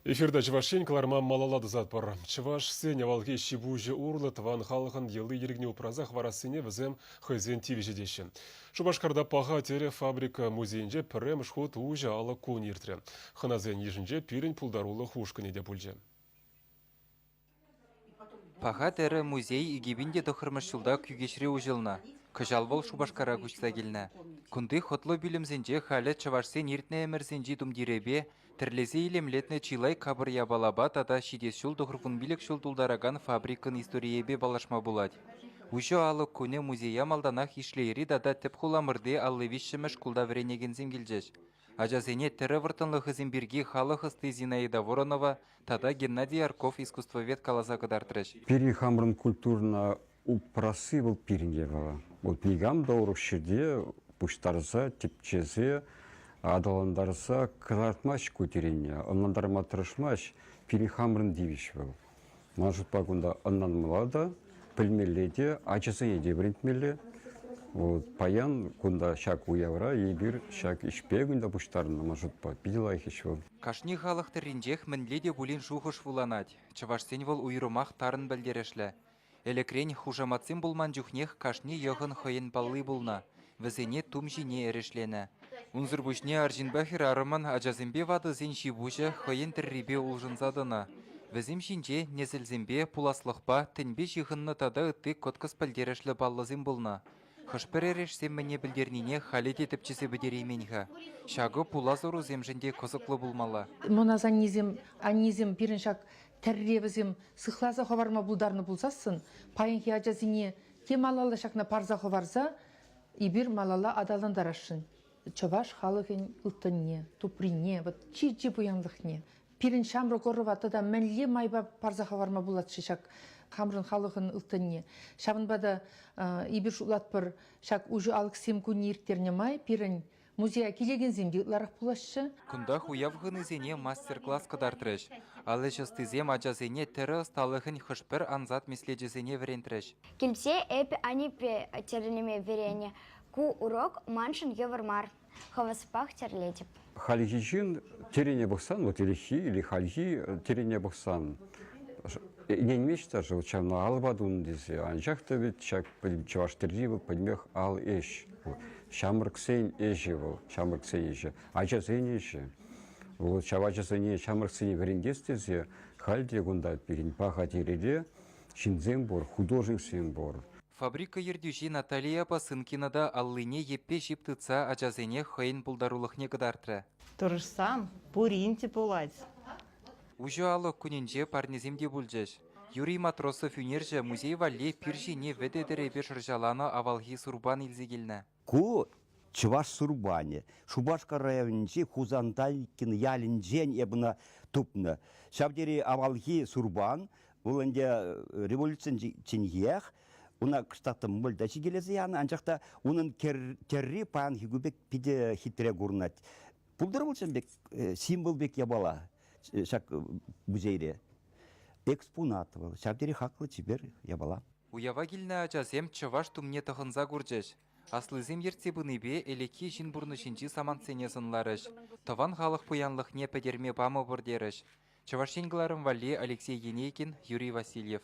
Эфирта Чӑваш Ен кӑларма малалла тӑсатпӑр. Чӑвашсен авалхи ҫи-пуҫӗ урлӑ тӑван халӑхӑн йӑли-йӗркине упраса хӑварассине вӗсем хӑйсен тивӗҫӗ теҫҫӗ. Шупашкарта Паха тӗрӗ фабрика музейӗнче пӗрремӗш хут уҫӑ алӑк кун иртрӗ. Хӑнасен йышӗнче пирӗн пултарулӑх ушкӑнӗ те пулчӗ. Паха тӗрӗ музей 2009 ҫулта Кӳкеҫре уҫӑлнӑ. Кӑҫал вӑл Шупашкара куҫса килнӗ. Кунти хӑтлӑ пӳлӗмсенче халӗ чӑвашсен иртнӗ ӗмӗрсенчи тумтирӗпе тӗрлесе илемлетнӗ чылай капӑр япалапа тата ҫитес ҫул 95 ҫул тултаракан фабрикӑн историйӗпе паллашма пулать. Уҫӑ алӑк кунӗ музея малтанах Ишлейри тата тӗп хуламӑрти 53-мӗш шкулта вӗренекенсем килчӗҫ. Ачасене тӗрӗ вӑрттӑнлӑхӗсем пирки халӑх ӑсти Зинаида Воронова тата Геннадий Ярков искусствовед каласа кӑтартрӗҫ. Пирӗн хамӑрӑн культурӑна упрасси вӑл пирӗн япала. Вот никам та урӑх ҫӗрте пуҫтарса, тӗпчесе, аталантарса кӑтартмасть ку тӗрене, ӑнлантарма тӑрӑшмасть. Пирӗн хамӑрӑн тивӗҫ вӑл. Ман шутпа кунта ӑнланмалла та, пӗлмелле те, ачасене те вӗрентмелле. Вот паян кунта ҫак уявра эпир ҫак ӗҫпе кунта пуҫтарӑннӑ ман шутпа. Питӗ лайӑх ӗҫ вӑл. Кашни халӑх тӗрринчех мӗнле те пулин шухӑш вуланать. Чӑвашсен вӑл уйрӑмах тарӑн пӗлтерӗшлӗ. Ӗлӗкрен хушаматсем пулман чухнех кашни йӑхӑн хӑйӗн палли пулнӑ, вӗсене тум ҫине эрешленӗ. Унсӑр пуҫне арҫынпа хӗрарӑмӑн, ачасемпе ватӑсен ҫи-пуҫӗ хӑйӗн тӗррипе улшӑнса тӑнӑ. Вӗсем ҫинче несӗлсемпе, пуласлӑхпа, тӗнпе ҫыхӑннӑ тата ытти кӑткӑс пӗлтерӗшлӗ паллӑсем пулнӑ. Хӑш-пӗр эрешсем мӗне пӗлтернине халӗ те тӗпчесе пӗтереймен-ха. Ҫакӑ пулас ӑрусемшӗн те кӑсӑклӑ пулмалла. Мӑн асаннесем, аннесем пирӗн ҫак тӗрре вӗсем сыхласа хӑварма пултарнӑ пулсассӑн паянхи ачасене те малалла ҫакна парса хӑварса эпир малалла аталантарасшӑн. Чӑваш халӑхӗн ылтӑнне, туприне, вот чи-чи пуянлӑхне. Пирӗн ҫамрӑк ӑрӑва тата мӗнле майпа парса хӑварма пулать-ши ҫак хамӑрӑн халӑхӑн ылтӑнне? Ҫавӑнпа та эпир шутлатпӑр, ҫак уҫӑ алӑксем кунне ирттернӗ май пирӗн Музея килекенсем те ытларах пулаҫҫӗ. Кунтах уяв хӑнисене мастер-класс кӑтартрӗҫ. Ал ӗҫ ӑстисем ачасене тӗрӗ ӑсталӑхӗн хӑш-пӗр ансат меслечӗсене вӗрентрӗҫ. Килсе эпӗ аннепе тӗрлеме вӗреннӗ. Ку урок маншӑн йывӑр мар. Хаваспах тӗрлетӗп. Хальхи ҫын тӗрене пӑхсан, вот ӗлӗкхи или хальхи тӗрене пӑхсан, ӗненмест даже вот ҫавна алпа тунӑ тесе. Анчах та ведь ҫак чӑваш тӗрри вӑл пӗтӗмпех ал ӗҫ. Ҫамрӑксен ӗҫӗ вӑл, ҫамрӑксен ӗҫӗ, ачасен ӗҫӗ. Вот ҫав ачасене, ҫамрӑксене вӗрентес тесе халь те кунта пирӗн паха тӗрӗре ҫынсем пур, художниксем пур. Фабрика ертӳҫи Наталия Посынкина та аллине йӗппе ҫип тытса ачасене хӑйӗн пултарулӑхне кӑтартрӗ. Тӑрӑшсан пурин те пулать. Уҫӑ алӑк кунӗнче парнесем те пулчӗҫ. Юрий Матросов ӳнерҫӗ музей валли пир ҫине вӗтӗ тӗрӗпе шӑрҫаланӑ авалхи сурпан илсе килнӗ. Ку чӑваш сурпанӗ. Шупашкар районӗнчи Хусантайкин ялӗнчен эп ӑна тупнӑ. Ҫав тери авалхи сурпан, вӑл ӗнтӗ революцинченхиех, уна кӑштах та мӑльта чикӗлесе янӑ, анчах та унӑн тӗрри паянхи кун пек питӗ хитре курӑнать. Пултӑр вӑл ҫын пек символ пек япала ҫак музейре. Экспонат вӑл, ҫав тери хаклӑ чипер япала. Уява килнӗ ачасем чӑваш тумне тӑхӑнса курчӗҫ. Аслисем ертсе пынипе ӗлӗкхи ҫын пурнӑҫӗнчи самантсене сӑнларӗҫ. Тӑван халӑх пуянлӑхне пӗтерме памӑпӑр терӗҫ. Чӑваш Ен кӑларӑм валли Алексей Енейкин, Юрий Васильев.